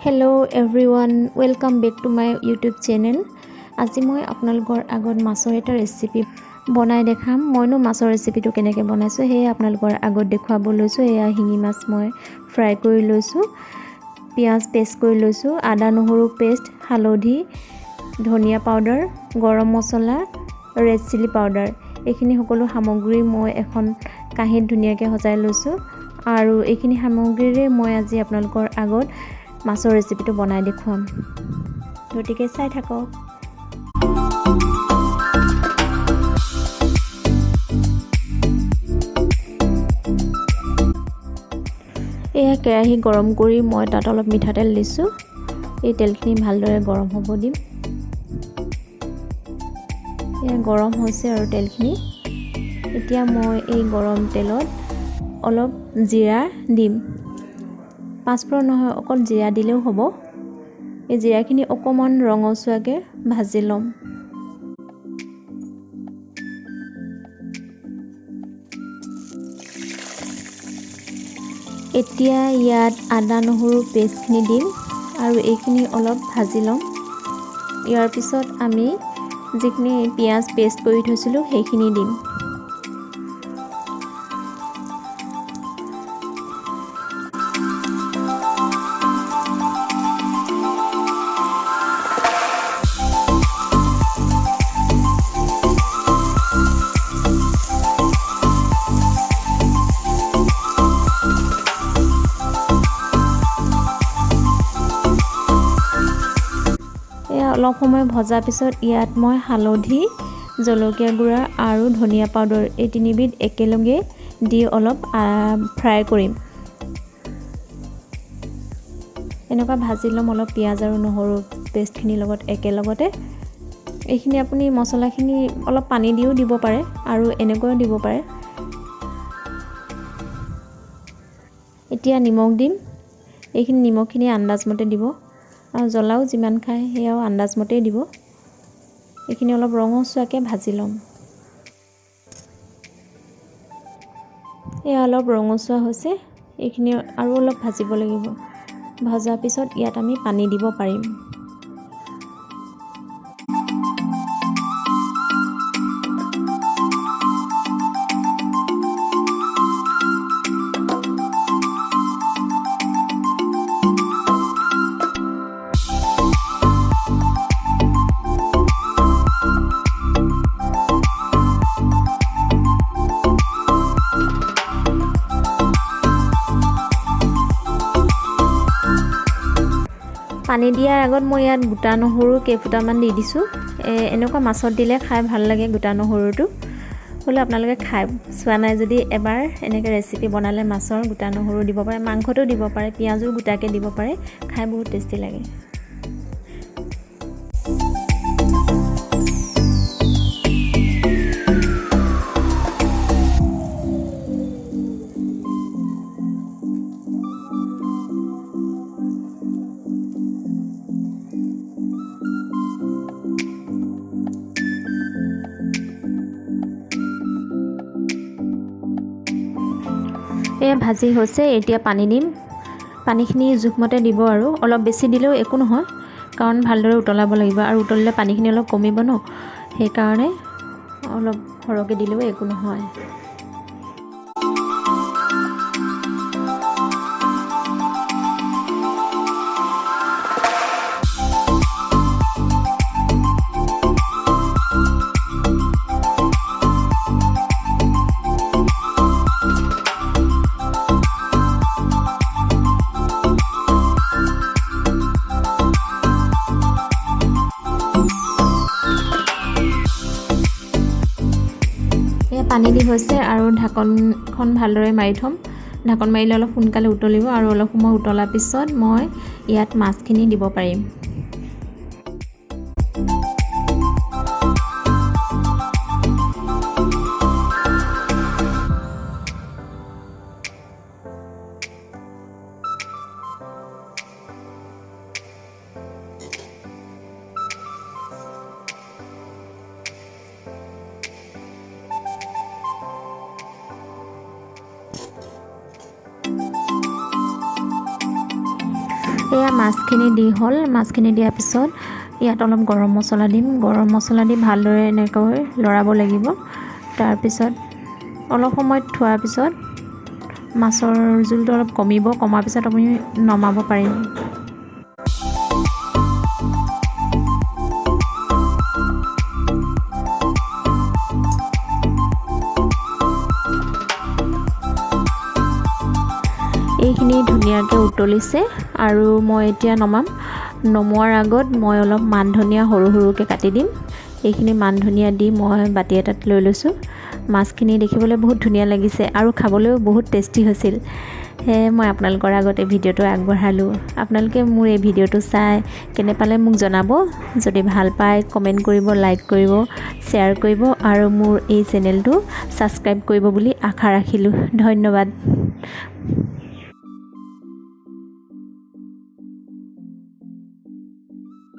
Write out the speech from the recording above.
Hello everyone, welcome back to my YouTube channel. আজি মই আপোনালোকৰ আগত মাছৰ এটা ৰেচিপি বনাই দেখাম। মইনো মাছৰ ৰেচিপিটো কেনেকৈ বনাইছোঁ, সেয়ে আপোনালোকৰ আগত দেখুৱাব লৈছোঁ। এয়া শিঙি মাছ মই ফ্ৰাই কৰি লৈছোঁ, পিঁয়াজ পেষ্ট কৰি লৈছোঁ, আদা নহৰু পেষ্ট, হালধি, ধনিয়া পাউডাৰ, গৰম মছলা, ৰেড চিলি পাউডাৰ, এইখিনি সকলো সামগ্ৰী মই এখন কাঁহীত ধুনীয়াকৈ সজাই লৈছোঁ। আৰু এইখিনি সামগ্ৰীৰে মই আজি আপোনালোকৰ আগত মাছৰ ৰেচিপিটো বনাই দেখুৱাম, গতিকে চাই থাকক। এয়া কেৰাহী গৰম কৰি মই তাত অলপ মিঠাতেল দিছোঁ। এই তেলখিনি ভালদৰে গৰম হ'ব দিম। এয়া গৰম হৈছে আৰু তেলখিনি। এতিয়া মই এই গৰম তেলত অলপ জিৰা দিম। পাঁচফোৰণ নহয়, অকল জিৰা দিলেও হ'ব। এই জিৰাখিনি অকণমান ৰঙচুৱাকৈ ভাজি ল'ম। এতিয়া ইয়াত আদা নহৰু পেষ্টখিনি দিম আৰু এইখিনি অলপ ভাজি ল'ম। ইয়াৰ পিছত আমি যিখিনি পিঁয়াজ পেষ্ট কৰি থৈছিলোঁ, সেইখিনি দিম। এয়া অলপ সময় ভজাৰ পিছত ইয়াত মই হালধি, জলকীয়া গুড়া আৰু ধনিয়া পাউডাৰ এই তিনিবিধ একেলগে দি অলপ ফ্ৰাই কৰিম। এনেকুৱা ভাজি ল'ম অলপ পিঁয়াজ আৰু নহৰু পেষ্টখিনিৰ লগত একেলগতে। এইখিনি আপুনি মছলাখিনি অলপ পানী দিও দিব পাৰে আৰু এনেকৈও দিব পাৰে। এতিয়া নিমখ দিম। এইখিনি নিমখখিনি আন্দাজমতে দিব আৰু জ্বলাও যিমান খায় সেয়াও আন্দাজমতেই দিব। এইখিনি অলপ ৰঙচুৱাকৈ ভাজি ল'ম। এয়া অলপ ৰঙচুৱা হৈছে, এইখিনি আৰু অলপ ভাজিব লাগিব। ভজাৰ পিছত ইয়াত আমি পানী দিব পাৰিম। পানী দিয়াৰ আগত মই ইয়াত গোটা নহৰু কেইফুটামান দি দিছোঁ। এনেকুৱা মাছত দিলে খাই ভাল লাগে গোটা নহৰুটো। হ'লেও আপোনালোকে খাই চোৱা নাই যদি এবাৰ এনেকৈ ৰেচিপি বনালে মাছৰ গোটা নহৰু দিব পাৰে, মাংসটো দিব পাৰে, পিঁয়াজো গোটাকৈ দিব পাৰে, খাই বহুত টেষ্টি লাগে। এয়া ভাজি হৈছে, এতিয়া পানী দিম। পানীখিনি জোখমতে দিব আৰু অলপ বেছি দিলেও একো নহয়, কাৰণ ভালদৰে উতলাব লাগিব আৰু উতলিলে পানীখিনি অলপ কমিব ন, সেইকাৰণে অলপ সৰহকৈ দিলেও একো নহয়। পানী দি হৈছে আৰু ঢাকনখন ভালদৰে মাৰি থ'ম। ঢাকন মাৰিলে অলপ সোনকালে উতলিব আৰু অলপ সময় উতলাৰ পিছত মই ইয়াত মাছখিনি দিব পাৰিম। এয়া মাছখিনি দি হ'ল। মাছখিনি দিয়াৰ পিছত ইয়াত অলপ গৰম মছলা দিম। গৰম মছলা দি ভালদৰে এনেকৈ লৰাব লাগিব। তাৰপিছত অলপ সময় থোৱাৰ পিছত মাছৰ জোলটো অলপ কমিব। কমাৰ পিছত আমি নমাব পাৰিম। এইখিনি ধুনীয়াকৈ উতলিছে আৰু মই এতিয়া নমাম। নমোৱাৰ আগত মই অলপ মান ধনিয়া সৰু সৰুকৈ কাটি দিম। এইখিনি মান ধনিয়া দি মই বাতি এটাত লৈ লৈছোঁ। মাছখিনি দেখিবলৈ বহুত ধুনীয়া লাগিছে আৰু খাবলৈও বহুত টেষ্টি হৈছিল। সেয়ে মই আপোনালোকৰ আগত এই ভিডিঅ'টো আগবঢ়ালোঁ। আপোনালোকে মোৰ এই ভিডিঅ'টো চাই কেনে পালে মোক জনাব। যদি ভাল পায়, কমেণ্ট কৰিব, লাইক কৰিব, শ্বেয়াৰ কৰিব আৰু মোৰ এই চেনেলটো ছাবস্ক্ৰাইব কৰিব বুলি আশা ৰাখিলোঁ। ধন্যবাদ।